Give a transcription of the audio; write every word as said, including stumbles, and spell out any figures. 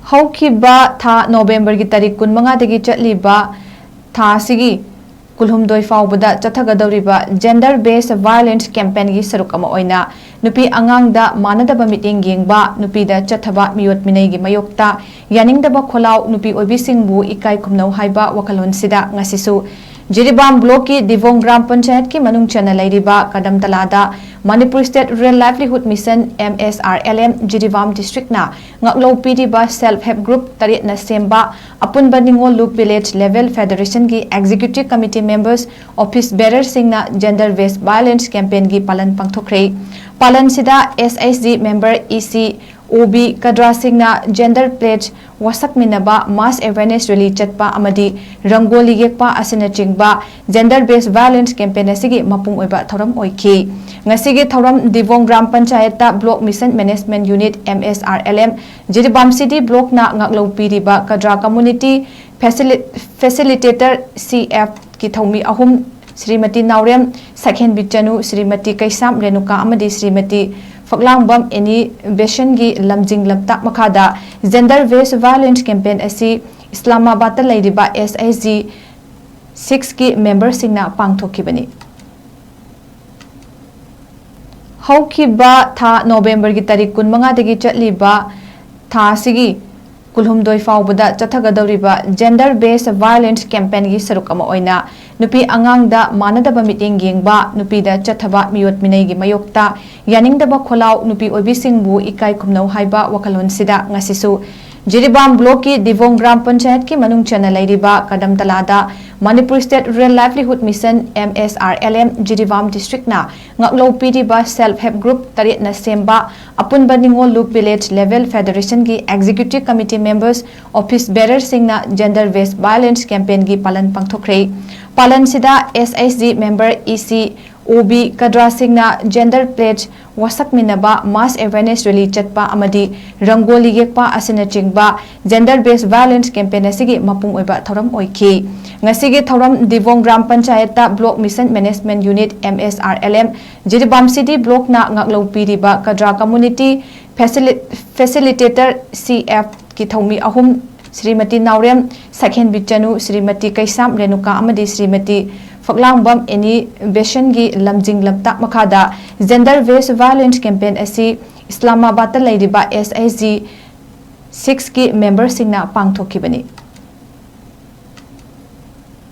ꯍꯧꯈꯤꯕ ꯊꯥ ꯅꯣꯕꯦꯝꯕꯔꯒꯤ ꯇꯥꯔꯤꯛ ꯀꯨꯟꯃꯉꯥꯗꯒꯤ ꯆꯠꯂꯤꯕ ꯊꯥ ꯑꯁꯤꯒꯤ ꯀꯨꯟꯍꯨꯝꯗꯣꯏ ꯐꯥꯎꯕꯗ ꯆꯠꯊꯒꯗꯧꯔꯤꯕ Gender Based Violence Campaignꯒꯤ ꯁꯔꯨꯛ ꯑꯃ ꯑꯣꯏꯅ ꯅꯨꯄꯤ ꯑꯉꯥꯡꯗ ꯃꯥꯟꯅꯗꯕ ꯃꯤꯠꯌꯦꯡ ꯌꯦꯡꯕ, ꯅꯨꯄꯤꯗ ꯆꯠꯊꯕ ꯃꯤꯑꯣꯠ ꯃꯤꯅꯩꯒꯤ ꯃꯥꯌꯣꯛꯇ ꯌꯥꯅꯤꯡꯗꯕ ꯈꯣꯜꯂꯥꯎ, ꯅꯨꯄꯤ ꯑꯣꯏꯕꯤꯁꯤꯡꯕꯨ ꯏꯀꯥꯏ ꯈꯨꯝꯅꯧ ꯍꯥꯏꯕ ꯋꯥꯈꯜꯂꯣꯟꯁꯤꯗ ꯉꯁꯤꯁꯨ ꯖꯤꯔꯤꯕꯥꯝ ꯕ꯭ꯂꯣꯛꯀꯤ ꯗꯤꯕꯣꯡ ꯒ꯭ꯔꯥꯝ ꯄꯟꯆꯥꯌꯠꯀꯤ ꯃꯅꯨꯡ ꯆꯟꯅ ꯂꯩꯔꯤꯕ ꯀꯗꯝꯇꯂꯥꯗ Manipur state rural livelihood mission, M S R L M, Jiribam ꯗꯤꯁꯇ꯭ꯔꯤꯛꯅ ꯉꯥꯛꯂꯧ ꯄꯤꯔꯤꯕ Self Help Group ꯇꯔꯦꯠꯅ ꯁꯦꯝꯕ ꯑꯄꯨꯟꯕ ꯅꯤꯉꯣꯜ ꯂꯨꯞ ꯚꯤꯂꯦꯖ ꯂꯦꯚꯦꯜ ꯐꯦꯗꯔꯦꯁꯟꯒꯤ ꯑꯦꯛꯖꯤꯀ꯭ꯌꯨꯇꯤꯚ ꯀꯃꯤꯇꯤ ꯃꯦꯝꯕꯔꯁ, ꯑꯣꯐꯤꯁ ꯕꯦꯔꯔꯁꯤꯡꯅ Gender Based Violence Campaignꯒꯤ ꯄꯥꯂꯟ ꯄꯥꯡꯊꯣꯛꯈ꯭ꯔꯦ꯫ ꯄꯥꯂꯟꯁꯤꯗ S H G member, E C, O B cadreꯁꯤꯡꯅ gender pledge ꯋꯥꯁꯛꯃꯤꯟꯅꯕ, mass awareness rally ꯆꯠꯄ ꯑꯃꯗꯤ ꯔꯪꯒꯣꯂꯤ ꯌꯦꯛꯄ ꯑꯁꯤꯅꯆꯤꯡꯕ Gender Based Violence Campaign ꯑꯁꯤꯒꯤ ꯃꯄꯨꯡ ꯑꯣꯏꯕ ꯊꯧꯔꯝ ꯑꯣꯏꯈꯤ꯫ ꯉꯁꯤꯒꯤ ꯊꯧꯔꯝ ꯗꯤꯕꯣꯡ ꯒ꯭ꯔꯥꯝ ꯄꯟꯆꯥꯌꯠꯇ Block Mission Management Unit, M S R L M, Jiribam city ꯕ꯭ꯂꯣꯛꯅ ꯉꯥꯛꯂꯧ ꯄꯤꯔꯤꯕ ꯀꯗ꯭ꯔꯥ ꯀꯝꯃꯨꯅꯤꯇꯤ ꯐꯦꯁꯤꯂꯤ-, ꯐꯦꯁꯤꯂꯤꯇꯦꯇꯔ, C F ꯀꯤ ꯊꯧꯃꯤ ꯑꯍꯨꯝ, ꯁ꯭ꯔꯤꯃꯇꯤ ꯅꯥꯎꯔꯦꯝ, ꯁꯛꯍꯦꯟꯕꯤ ꯆꯅꯨ, ꯁ꯭ꯔꯤꯃꯇꯤ ꯀꯩꯁꯥꯝ ꯔꯦꯅꯨꯀꯥ ꯑꯃꯗꯤ ꯁ꯭ꯔꯤꯃꯇꯤ ꯐꯛꯂꯥꯡꯕꯝ ꯑꯦꯅꯤ ꯕꯦꯁꯟꯒꯤ ꯂꯝꯖꯤꯡ ꯂꯝꯇꯥꯛ ꯃꯈꯥꯗ Gender Based Violence Campaign ꯑꯁꯤ ꯏꯁꯂꯥꯃꯥꯕꯥꯗꯇ ꯂꯩꯔꯤꯕ S H G six ꯀꯤ ꯃꯦꯝꯕꯔꯁꯤꯡꯅ ꯄꯥꯡꯊꯣꯛꯈꯤꯕꯅꯤ꯫ ꯍꯧꯈꯤꯕ ꯊꯥ ꯅꯣꯕꯦꯝꯕꯔꯒꯤ ꯇꯥꯔꯤꯛ ꯀꯨꯟꯃꯉꯥꯗꯒꯤ ꯆꯠꯂꯤꯕ ꯊꯥ ꯑꯁꯤꯒꯤ ꯀꯨꯟꯍꯨꯝꯗꯣꯏ ꯐꯥꯎꯕꯗ ꯆꯠꯊꯒꯗꯧꯔꯤꯕ Gender Based Violence Campaignꯒꯤ ꯁꯔꯨꯛ ꯑꯃ ꯑꯣꯏꯅ ꯅꯨꯄꯤ ꯑꯉꯥꯡꯗ ꯃꯥꯟꯅꯗꯕ ꯃꯤꯠꯌꯦꯡ ꯌꯦꯡꯕ, ꯅꯨꯄꯤꯗ ꯆꯠꯊꯕ ꯃꯤꯑꯣꯠ ꯃꯤꯅꯩꯒꯤ ꯃꯥꯌꯣꯛꯇ ꯌꯥꯅꯤꯡꯗꯕ ꯈꯣꯜꯂꯥꯎ, ꯅꯨꯄꯤ ꯑꯣꯏꯕꯤꯁꯤꯡꯕꯨ ꯏꯀꯥꯏ ꯈꯨꯝꯅꯧ ꯍꯥꯏꯕ ꯋꯥꯈꯜꯂꯣꯟꯁꯤꯗ ꯉꯁꯤꯁꯨ ꯖꯤꯔꯤꯕꯥꯝ ꯕ꯭ꯂꯣꯛꯀꯤ ꯗꯤꯕꯣꯡ ꯒ꯭ꯔꯥꯝ ꯄꯟꯆꯥꯌꯠꯀꯤ ꯃꯅꯨꯡ ꯆꯟꯅ ꯂꯩꯔꯤꯕ ꯀꯗꯝꯇꯂꯥꯗ Manipur state rural livelihood mission, M S R L M, Jiribam ꯗꯤꯁꯇ꯭ꯔꯤꯛꯅ ꯉꯥꯛꯂꯧ ꯄꯤꯔꯤꯕ Self Help Group ꯇꯔꯦꯠꯅ ꯁꯦꯝꯕ ꯑꯄꯨꯟꯕ ꯅꯤꯉꯣꯜ ꯂꯨꯞ ꯚꯤꯂꯦꯖ ꯂꯦꯚꯦꯜ ꯐꯦꯗꯔꯦꯁꯟꯒꯤ ꯑꯦꯛꯖꯤꯀ꯭ꯌꯨꯇꯤꯚ ꯀꯃꯤꯇꯤ ꯃꯦꯝꯕꯔꯁ, ꯑꯣꯐꯤꯁ ꯕꯦꯔꯔꯁꯤꯡꯅ Gender Based Violence Campaignꯒꯤ ꯄꯥꯂꯟ ꯄꯥꯡꯊꯣꯛꯈ꯭ꯔꯦ꯫ ꯄꯥꯂꯟꯁꯤꯗ S H G member, E C, O B cadreꯁꯤꯡꯅ gender pledge ꯋꯥꯁꯛꯃꯤꯟꯅꯕ, mass awareness rally ꯆꯠꯄ ꯑꯃꯗꯤ ꯔꯪꯒꯣꯂꯤ ꯌꯦꯛꯄ ꯑꯁꯤꯅꯆꯤꯡꯕ Gender Based Violence Campaign ꯑꯁꯤꯒꯤ ꯃꯄꯨꯡ ꯑꯣꯏꯕ ꯊꯧꯔꯝ ꯑꯣꯏꯈꯤ꯫ ꯉꯁꯤꯒꯤ ꯊꯧꯔꯝ ꯗꯤꯕꯣꯡ ꯒ꯭ꯔꯥꯝ ꯄꯟꯆꯥꯌꯠꯇ Block Mission Management Unit, M S R L M, Jiribam city ꯕ꯭ꯂꯣꯛꯅ ꯉꯥꯛꯂꯧ ꯄꯤꯔꯤꯕ ꯀꯗ꯭ꯔꯥ ꯀꯝꯃꯨꯅꯤꯇꯤ ꯐꯦꯁꯤꯂꯤ-, ꯐꯦꯁꯤꯂꯤꯇꯦꯇꯔ, C F ꯊꯧꯃꯤ ꯑꯍꯨꯝ, ꯁ꯭ꯔꯤꯃꯇꯤ ꯅꯥꯎꯔꯦꯝ ꯁꯛꯍꯦꯟꯕꯤ ꯆꯅꯨ, ꯁ꯭ꯔꯤꯃꯇꯤ ꯀꯩꯁꯥꯝ ꯔꯦꯅꯨꯀꯥ ꯑꯃꯗꯤ ꯁ꯭ꯔꯤꯃꯇꯤ ꯐꯛꯂꯥꯡꯕꯝ ꯑꯦꯅꯤ ꯕꯦꯁꯟꯒꯤ ꯂꯝꯖꯤꯡ ꯂꯝꯇꯥꯛ ꯃꯈꯥꯗ Gender Based Violence Campaign ꯑꯁꯤ ꯏꯁꯂꯥꯃꯥꯕꯥꯗꯇ ꯂꯩꯔꯤꯕ S H G six ꯀꯤ member ꯁꯤꯡꯅ ꯄꯥꯡꯊꯣꯛꯈꯤꯕꯅꯤ꯫